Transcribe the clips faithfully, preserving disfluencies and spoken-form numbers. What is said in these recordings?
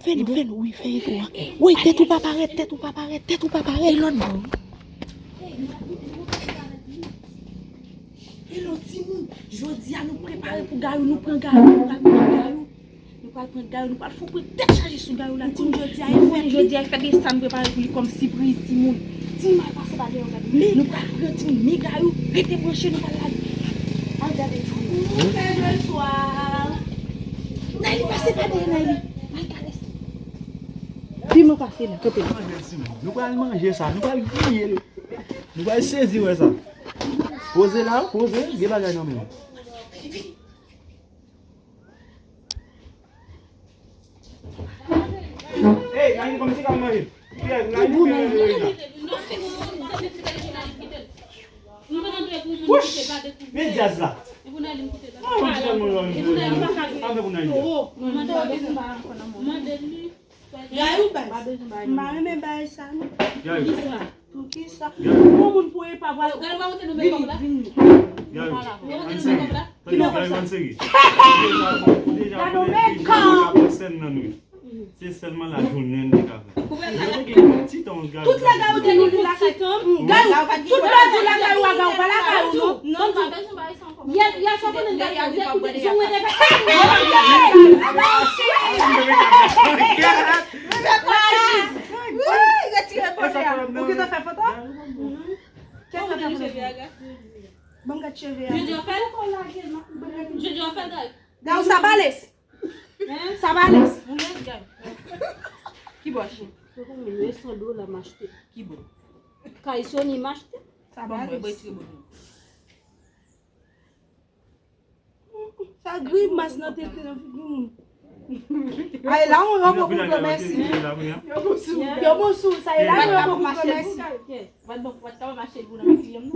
Vin, vin, wi, fè eto a. Wi, tèt ou pa parèt, tèt ou pa parèt, tèt ou pa parèt. E lòt bò. Hello, timoun. Jodi a, nou prepare pou Gayou, nou pran Gayou, nou pral pran Gayou. Nou pral pran Gayou, nou pral fè yon pran tèt chaje sou Gayou la. Timoun, jodi a, e fèt, jodi a, e fèt, e sa nou prepare pou li kòm sipriz, timoun. Timoun, al pase pa dèyè, gade. Nou pral pran timoun, men Gayou, rete branche, nou pral lage. Al gade, timoun. Nayli, pase pa dèyè, Nayli. Al gade. Piman pase la, kanpe la. Nou pral manje sa, nou pral griye l. Nou pral sezi wè sa. Poze la, poze, gen bagay nan men w. Hey, Nayli, kòmsi ka manje. Pierre, Nayli, Pierre, Nayli. Wouch! Men djaz la. Ah, mwen sèlman yon jwe. Ah, men pou Nayli. Gayou baz. M pa renmen bagay sa non. Gayou. Poukisa? Poukisa? Gayou. Yon moun pou epa pral vini, vini. Gayou. Ann segi. Tande, Gayou, ann segi. Ou deja konnen, ou deja konnen, ou deja konnen sèn nan wi. Se sèlman lajounen li ka fè. Yo te gen yon ti tan Gayou. Tout lè Gayou te vin lakay. Gayou, tout lè di lakay ou a Gayou, pa lakay ou non. Non, non. Yè, yè swa konnen gade, yè, yè, yè, yè, yè, yè, retire bonè a. Ou gentan fè foto? Kiyès la fè foto? Ban m gad cheve a. Jojo fè l? Jojo fè l, Gayou? Gayou sa balèz. Hein? Sa balèz. Balèz, Gayou. Ki bò, cheri? Mwen san dola m achte. Ki bò? Kay Sony m achte. Sa balèz. Sa grimas nan tete nan figi moun. Ay la, yon ranpò pou granmèsi. Yo bon sou, sa e la, yon ranpò pou granmèsi. Wat bon, wat ka mache pou nan figi m non.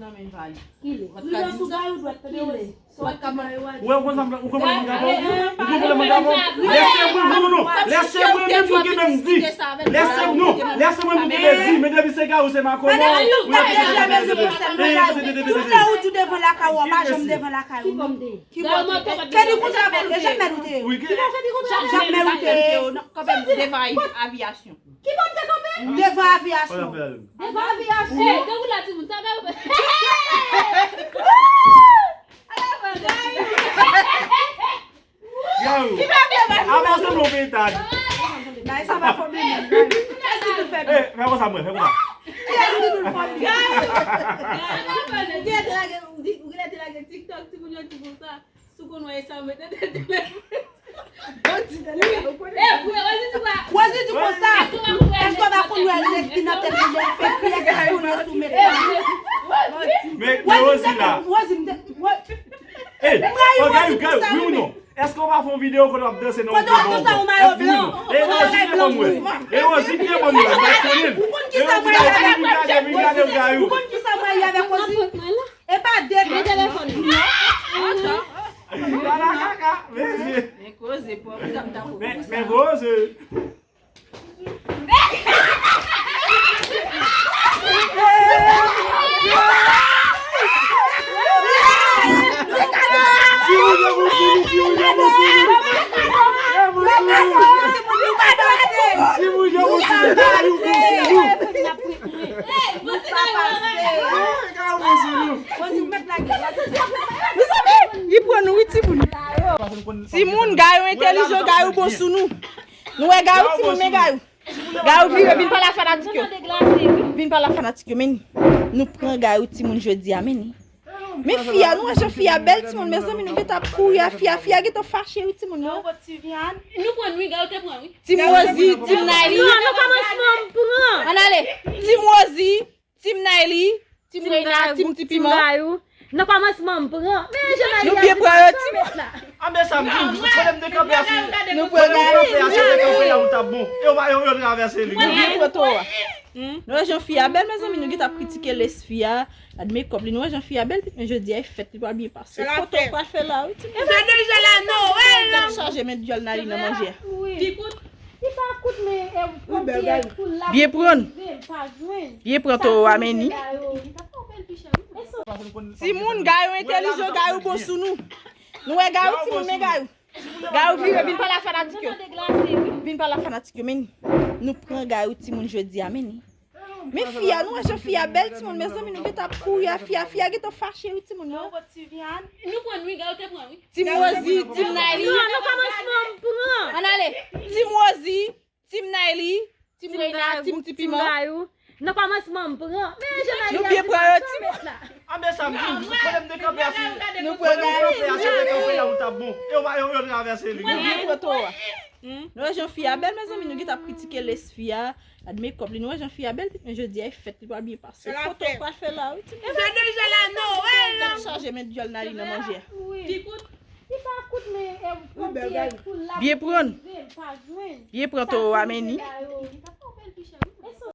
Nan men vali. Wat ka di sa? Ou wè, ou konn sa m, ou konprann mwen gabo? Ou konprann mwen gabo? Lèse mwen, non, non, non. Lèse mwen menm pou ki menm di. Lèse, non, lèse mwen pou ki menm di. Men depi se Gayou, se Makomò. Tout lè ou di devan lakay ou, ou pa janm devan lakay ou non. Ki bò ou te ye? Kè li konn sa fè, e janm mè ou te ye. Janm mè ou te ye. Kanpe devan aviyasyon. Ki bò m te kanpe? Devan aviyasyon. Devan aviyasyon. Ey, tankou la timoun, sa fè. Gayou. Apa se nou petan. Bay sa pa fò menm. Kiyès ki tou fè? Eh, fè konsa mwen, fè konsa. Kiyès ki tou fè? Gayou. Ou genlè te lage TikTok, timoun yo di konsa. Si w konn wè sa, mete nan telefòn. Bandi nan telefòn, ou konnen. Rosie di konsa. Èske w pa konn wè lèspri nan tèt li, lè l fè kiyès ki foule sou mete? Men, men Rosie la. Rosie, m te, Ey, Gayou, Gayou, wi ou non? Èske w pa fè yon videyo kote w ap danse nan yon pye bò? Èske wi non? E Rosie byen bon mwen. E Rosie byen bon mwen. Mwen konnen. Ou konn kisa mwen ye avèk Rosie? Ou konn kisa mwen ye avèk Rosie? E pa de. Men telefòn. Pala kaka, mesye. Men koze pwòp, sa m ta fè. Men, men koze. Timoun yo bon sou nou, timoun yo bon sou nou. Timoun yo bon sou nou, Gayou bon sou nou. Li pran nou wi timoun. Timoun, Gayou entèlijan, Gayou bon sou nou. Nou wè Gayou, timoun, men Gayou. Gayou vire, vin pale ak fanatik yo. Vin pale ak fanatik yo, men nou pran Gayou timoun jodi a, men. Men fi a, nou wè jan fi a bèl timoun, mezanmi, nou gentan ap kouri a fi a, fi a gentan fache wi timoun, non. Nou pran wi, Gayou te pran wi. Team Rosie, Team Nayli. Non, nan kòmansman m pran. Ann ale. Team Rosie, Team Nayli, Team Reina, Team Ti Piman. Nan kòmansman m pran. Men jan Nayli a di pa sa met la. Anben sa m di, kote m te kanpe a, si kote m kanpe a, si te kanpe a, ou t ap bon. E yo pa, yo, yo travèse li. Nou byen pran towo a. Nou wè jan fi a bèl, mezanmi, nou gentan ap kritike lès fi a, gad mekòp li, nou wè jan fi a bèl, men jodi a e fèt, li pral byen pase. Foto ou pral fè la, wi, ti. Se deja la Noël. Tèt chaje, men dyòl Nayli nan manje a. Li pa kout, men, e, kòmsi e koul la. Byen pran. Byen pran towo a, men ni. Timoun, Gayou entèlijan, Gayou bon sou nou. Nou wè Gayou, timoun, men Gayou. Gayou vire, vin pale a fanatik yo. Vin pale a fanatik yo, men nou pran Gayou timoun jodi a, men. Men fi a, nou wè jan fi a bèl timoun, mezanmi, nou gentan ap kouri a fi a, fi a gentan fache wi timoun, non. Nou pran wi, Gayou te pran wi. Team Rosie, Team Nayli. Non, nan kòmansman m pran. Ann ale. Team Rosie, Team Nayli, Team Reina, Team Ti Piman. Nan kòmansman m pran. Men jan Nou byen pran yo, Team. A men sa m di, kote m te kanpe a se. Nou pran Gayou. Kote m te kanpe a se te kanpe la ou t ap bon. E yo pa yo yo travèse li. Nou byen pran to a. Nou wè jan fi a bèl, mezanmi, nou gentan ap kritike les fi a. Gad makeup li, nou wè jan fi a bèl, men jodi a e fèt li pral byen pase. Foto pral fè la wi, Team. Se deja la Noël. Gad chaje men dyòl Nayli nan manje a. Li pa kout men e kote pou la. Byen pran. Li pa jwenn. Byen pran to a, men ni.